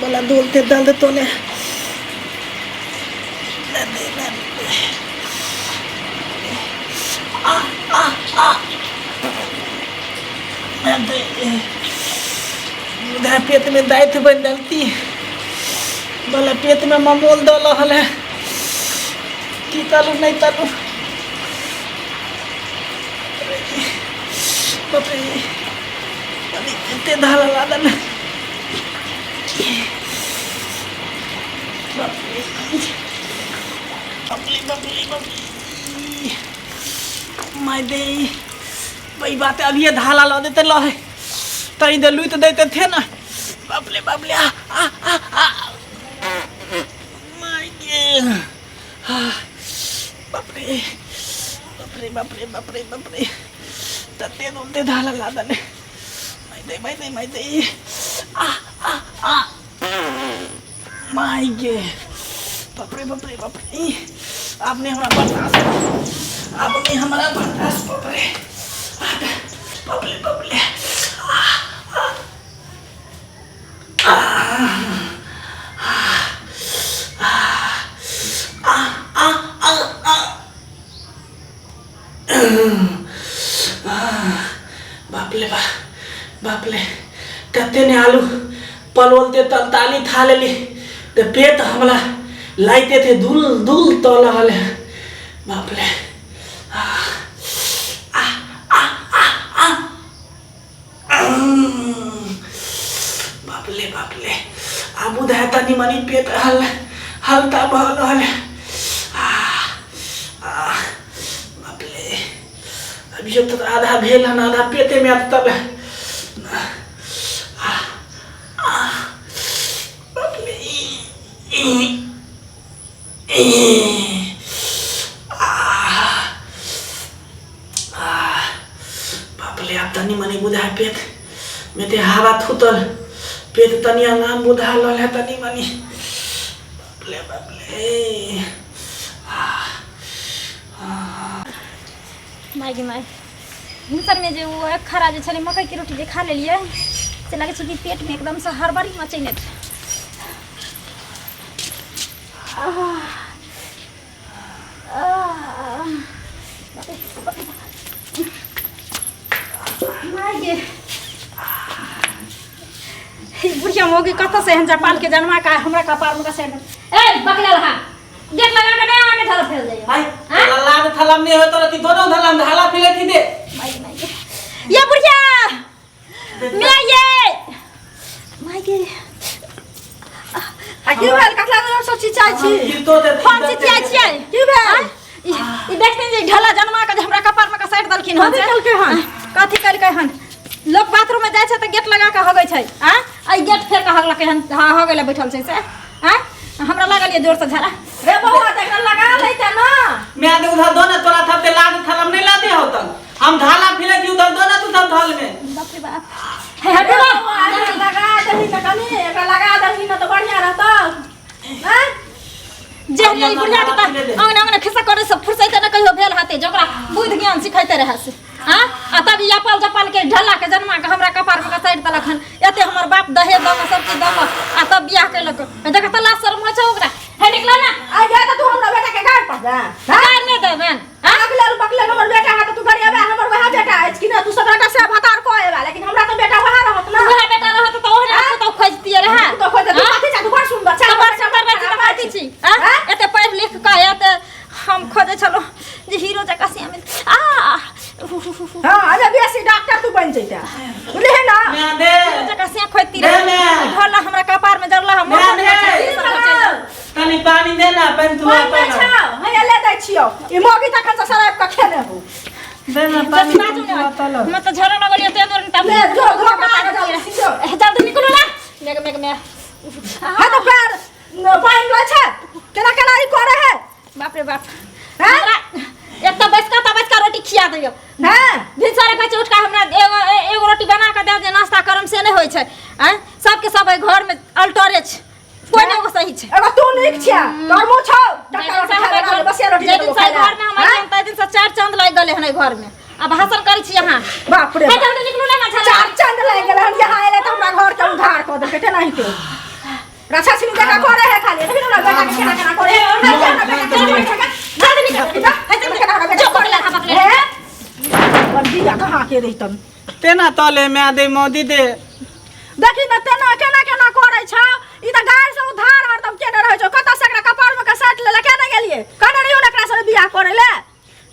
बला दुलते दल तोले उधर पेट में दाइत बन डलती बोला पेट में ममोल दल रहल है की तलू नहीं तलू बाप रे अरे एते धाला लागल बाप रे बाप रे बाप रे बाप रे my दे वही बात है अभी ये धाला ला देते ला है तई दे लुई तो देते थे ना बाप रे बाप रे आ आ आ आ my गे आ बाप रे बाप रे बाप रे बाप रे बाप रे तते दुलते धाला ला दले my they my they my दे आ आ आ my गे बाप रे बाप रे बाप रे आपने हमरा बर्दाश्त आपने हमरा बर्दाश्त बाप रे बाप रे बाप रे बाप रे बा बाप रे कते ने आलू पलोलते तलताली था लेली तो पेट हमरा लाइते थे दुल दुल तल हले बाप रे आ आ आ आ आ बाप रे बाप रे आब बुझाय तनी मनी पेट हल हल्का भऽ रहल है आ आ बाप रे अभी तो आधा भेल हन आधा पेटे में तब आ आ बाप रे ई ई आ बाप रे आब तनी मनी बुझाय पेट में ते हवा थूतल पेट तनी आराम बुझा रहल है तनी मनी बाप रे बाप रे माय गे माय भिनसरमे जे ओ एक खरा जे छलै मकइके रोटी जे खा लेलियै से लगै छै कि पेटमे एकदमसँ हड़बड़ी मचेने छै। आह, आह, माय गे ई बुढ़िया मौगी कतऽ से एहन जापान के जन्मा का हमरा कपार में कसे ए बकला रहा गेट लगा के नहीं आके धर फेल जाइए हाय लाल थलाम नहीं होतो रति दोनों थलाम धाला फिले थी दे माय माय ये बुढ़िया मैं ये माय गे आ की भेल ककरा लग सब चिचाइ छी गिरतो ते हम चिचियाइ छियै की भेल ई ई देखते जे ढला जन्मा के जे हमरा कपार में कसारि देलखिन हन कथी से। केलकै हन? कथी केलकै हन लोक बाथरूम में जाइ छै तऽ गेट लगा के हगै छै आ ई गेट फेर के हगलकै हन हँ हगै लए बैठल छै से आ हमरा लागल ये जोर से झाड़ा रे बौआ तऽ एकरा लगा लैते ना मैं दे उधर दो ना तोरा थप ते लाद थलम नहीं लादे होतन हम धाला फिले थी उधर दो ना तू थप धल में बाप रे बाप हे हटो रे बौआ एकरा लगा दही तऽ कनी एकरा लगा दही ने तऽ बढ़िया रहतौ हैं जे नहीं बुढ़िया के तऽ अंगना अंगना खिस्सा करे से फुर्सत न कहियो भेल हते जकरा बुद्धि ज्ञान सिखैते रहे से हाँ आ तब ई अपाल जपाल के ढला के जन्मा के हमरा कपार में कसारि देलक हन एते हमर बाप दहेज दऽ के सब चीज दऽ के आ तब बियाह केलक देख तऽ लाज शरम होइ छै ओकरा हे निकल ना आ जा तऽ तू हमरा बेटा के गाड़ पर जा गाड़ नहि देबेन हाँ अगले बकले हमर बेटा है तऽ तू गरियाबे हमर वएह बेटा अछि कि ना तू सतरहटा से भतार कऽ एबा लेकिन हमरा तऽ बेटा वएह रहत ना वएह बेटा रहत तऽ ओहने पुतहु खोजतियै रहए तू तऽ खोज तू कथी छै तू बड़ सुन्दर छै तऽ बड़ सुन्दर बात तऽ कथी छी आँ? एते पढ़ि लिख कऽ एते हम खोजै छलहुँ जे हीरो जकाँ से मिल आ हाँ अरे बेसी डॉक्टर तू बन जैता बुझलिही ना मैं दे हीरो जकाँ से खोजती दे रहे ने। ढोला हमरा कपार में जड़ला हम दे ने। तनी पानी दे ना पानी तू पानि नहि छौ हैया ले दै छियौ ई मौगी तखन से शराब के खेने हो दे ना पानी तू हम तऽ झड़ लगल ये तें तब ले जो धो के आगे जल्दी जो जल्दी निकलू ना मेघ मेघ में हाँ तो पैर पानि लै छै केना केना ई करे है बाप रे बाप हैं? हमरा एक तऽ बैसका तऽ बैसका रोटी खिया दैयो हैं भिनसरे कहै छै उठि कऽ हमरा एगो एगो रोटी बना कऽ दए जे नाश्ता करम से नहि होइ छै आँय सबके सब एहि घरमे अल्टरे छै कोइ नहि एगो सही छै एगो तू नीक छिया तोहर मुँह छौ जाहि टका दिन से रोटी हमरा खाय घर- बसिया रोटी जाहि दिन से खाय घरमे हम अयलियै हन, ताहि दिन से चारि चाँद लागि गेलै हन एहि घरमे आ भाषण करै छी अहाँ बाप रे हे जल्दी निकलू ने ना चार चांद लागि गेलै हन यहाँ एलै तऽ हमरा घर के उधार कऽ देलकै तेनाहिते रक्षा छिनी जका करे है खाली देखी ना बेटा के केना केना करे है हमरा बेटा के केना केना जल्दी निकल जा जल्दी निकल हमरा बेटा जो पकड़ ला पकड़ हे बंदी कहाँ के रहितन तेना तले मैं दे मोदी दे देखी न तेना केना केना करै छौ ई त गाय से उधार हरदम केने रहै छौ कतऽ से एकरा कपार में के साटि लेले केने गेलियै कहने रहियौ ने एकरा से बियाह करै ले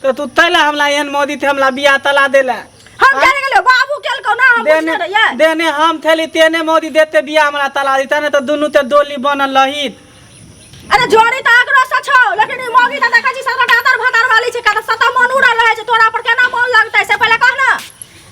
तो तू तैला हमला एहन मोदी थे हमला बियाह तला देला हम केने गेलियै बाबू केलकौ ना हम देने बुझने रहियै देने हम थेली तेने मोदी देते बियाह हमरा तला देता ने तो दुनू ते डोली बनल रहित अरे जोड़ी त आकरो से छौ लेकिन ई मौगी त देखै छी सबटा दादर भादर वाली छै कतऽ सता मन उड़ल रहै छै तोरा पर केना मन लगतै से पहिले कह ना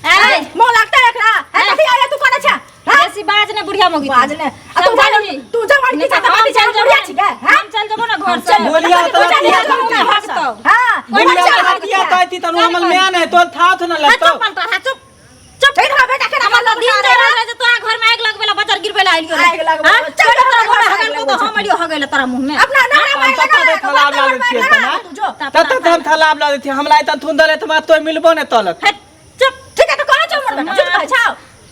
ए मन लगतै एकरा ए कथी आया तू करै छै हाँ? बेसी बाज ने बुढ़िया मौगी बाज ने आ तू समझा जवान ली। तू जवान की नहीं छे तो हम हम चल चल बुढ़िया जेबो छी गे हाँ? हम चल जेबो ना घर से बोलिया तू तोरा चल बियाह जेबो ना घर से। हाँ बोलिया चल तोरा बियाह तैती तनु हमर म्या नहीं तोर था तो न हाथ लगतो चुप पलटा हाथ चुप चुप ठीक है बेटा केना हमर मन तऽ दिन लगता जा रहल जे तोरा घर में आगि लगबेला बजर गिरबेला आइलियो आगि लगबेला। हाँ? चल, चल हमरा तोरा घर घर हगल आगि को तो हम आइलियो हगेला तोरा मुंह में अपना नहरा हम मार तत्ता लगा दे थलाब ला दै छियै तना तू जो तत्ता दे हम थलाब ला दै छियै हमरा एतन थुन दले त तोय मिलबो ने तलक हे, चुप ठीक है तो कहाँ छौ हमर बेटा झूठ कहै छौ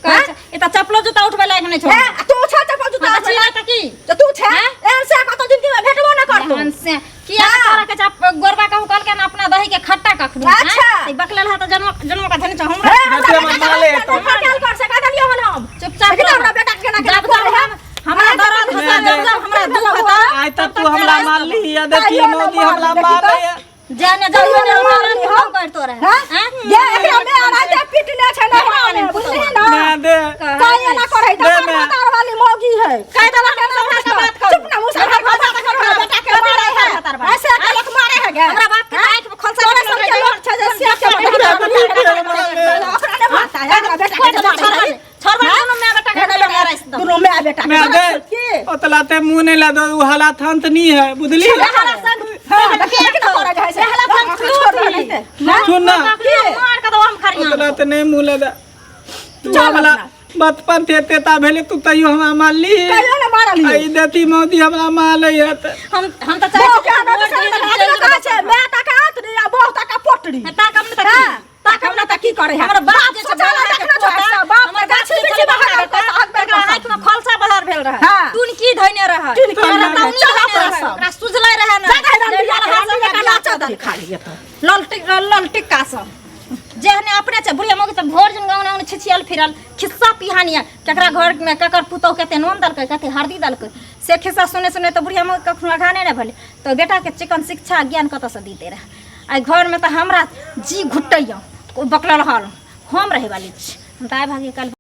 कहै छै, ई तऽ चप्पलो जूता उठबै लायक नहि छौ हे आ तू छौ चप्पल जूता हँ, तऽ छियै तऽ की तो तू छे हैं? एहन से कतौ जिंदगी में भेटबो न करतौ एहन से किया हाँ। तोरा के चाप गोरबा कहू कहलकै ने अपना दही के खट्टा कखनो हैं? अच्छा। तऽ ई बकलेल हा तऽ जन्म जन्म के धनी छौ हमरा हे हमरा बेटे बेटा के माले हमरा तो। नौकर कैल कर से कह देलियौ हन हम चुपचाप लेकिन रह। हमरा बेटा के केना केना जब जब करे है हमरा दर्द होता मैं जब जब हमरा दुख होता आइ तक तू हमरा मारली या देखी कहियो न मोदी मारली, हमरा देखी मारे तऽ। जाने कहियो जाने न मारली हम। करतो रहे हैं? हैं? ये एकरा में अराइते पीटने छै ना हमरा हमरा पुतहु। बुझली ना मैं दे काहे ना करे दे त मैं। मातार वाली मौगी है कह देलक हम हमरा के बात करू। चुप ना मुंह से भाषा कर हमरा बेटा के मारे है ऐसे अकेले के मारे है गे हमरा बाप के आँख में खोलसा तोरा सब के लोग छै जे सिया के बेटा के ओकरा ने मारता है हमरा बेटा के मारे है छोड़बा दुनू माय बेटा के लगा राइस दो दुनू माय बेटा के मैं दे की ओतला ते मुंह नहीं ला दो उ हालात हंत नहीं है बुझली हला संग हां देखि ना करे जाय से हला संग छोड़ देते सुन ना मार के दो हम खरियां ओतला ते नहीं मुंह ला दे तू चल हमरा अपना। बचपन थे तेता भेले तू तैयो हमरा मारली कहियो ना मारली आई देती मौदी हमरा मारले है त हम हम त चाहे बहु के आदत छै तऽ आदत कहाँ छै माय ताका आतरी आ बहु ताका पोटरी ताकम न त हाँ, ताकम न तऽ की करे है हमर बाप जे छै सोचल बाप देखना छौ ऐसा, बाप हमर के गाछी जे बिरछी छलै बाहर बाप आयल तऽ आग तकरा बेर आँखि में खोलसा बहर भेल रहै हाँ। टुनकी धइने रहै टुनकी ओकरा धइने तौनी रहै। धइने रहै सब। ओकरा सुझलै रहै ने जादा जे राम बिया ललहा राम सब बिया के नाचऽ नाचऽ दही खाली एतऽ ललटिक ललटिक्का सब जेहने अपने छै बुढ़िया मौगी सब भोर जन गाँव गाँव छिछियल फिरल खिस्सा पिहानी केकरा घर में केकर पुतोह कते नून देलकै कते हरदी देलकै से खिस्सा सुने सुने तऽ बुढ़िया मौगी कखनो आगाँ नहि ने भेलै तऽ बेटाके चिकन शिक्षा ज्ञान कतऽसँ दिते रहै एहि घरमे तऽ हमरा जी घुटैए बकलल हल हम रहैवाली छी हम तऽ आइ भागी काल्हि।